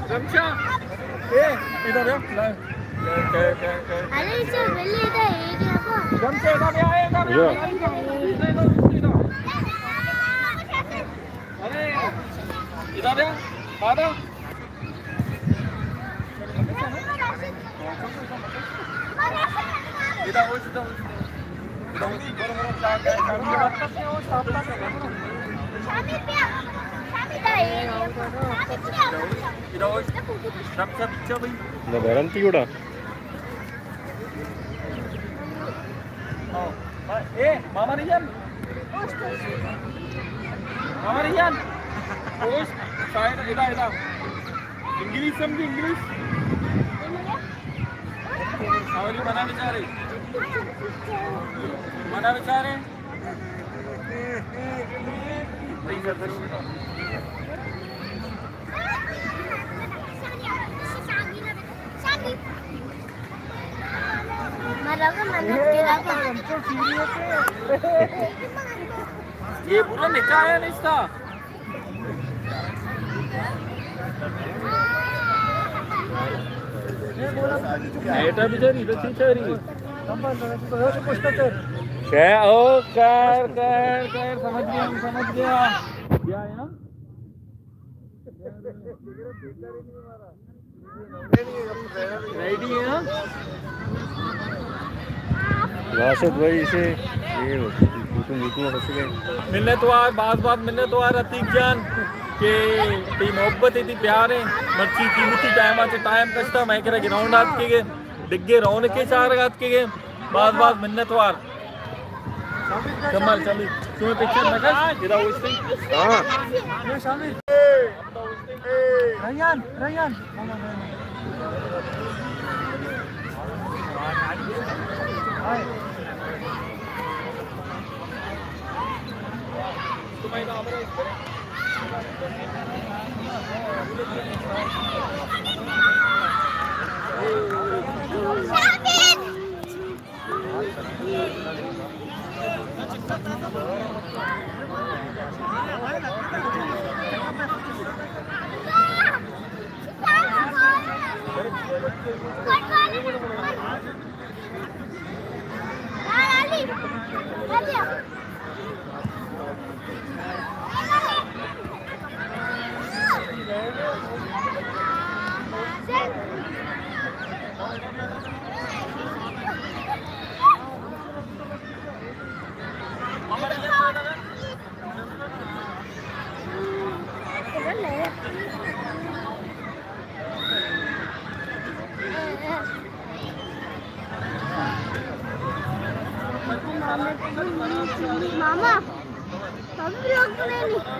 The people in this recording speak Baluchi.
رمشا، اے، ادھر آ، لا۔ ارے، اسے بلی ادھر ایریا کو۔ رمشا، ادھر آ، ادھر آ۔ ارے، ادھر آ، دادا۔ نہ باران تیوڑا۔ اے، ماما ریان۔ ماما ریان۔ اوش، شاید ادا، ادا۔ انگلش سمجھی، انگلش؟ سوری منا بچارے۔ منا بچارے۔ یہ پورا نکاح ہے نا اس کا۔ بیٹا بچاری، تو چی چاری؟ شے، او، کر، کر، کر، سمجھ گیا، ہم سمجھ گیا۔ کیا ہے نا؟ ریڈی ہے نا؟ راشد بھائی اسے، یہ فوٹو موٹو پھنس گئے۔ منتوار، باز باز منتوار عتیق جان کہ تئی محبت ہے، تئی پیار ہے۔ مرچی قیمتی ٹائم آتے ٹائم کشتا، میں کرا گراؤنڈ آت کے گئے، ڈگے رون کے چار آت کے گئے۔ باز باز منتوار۔ کمال، شامی، تمہیں پکچر نہ کر، ادا اوشتے۔ ہاں۔ ریان، ریان۔ ماما، ہم لوگ نہیں۔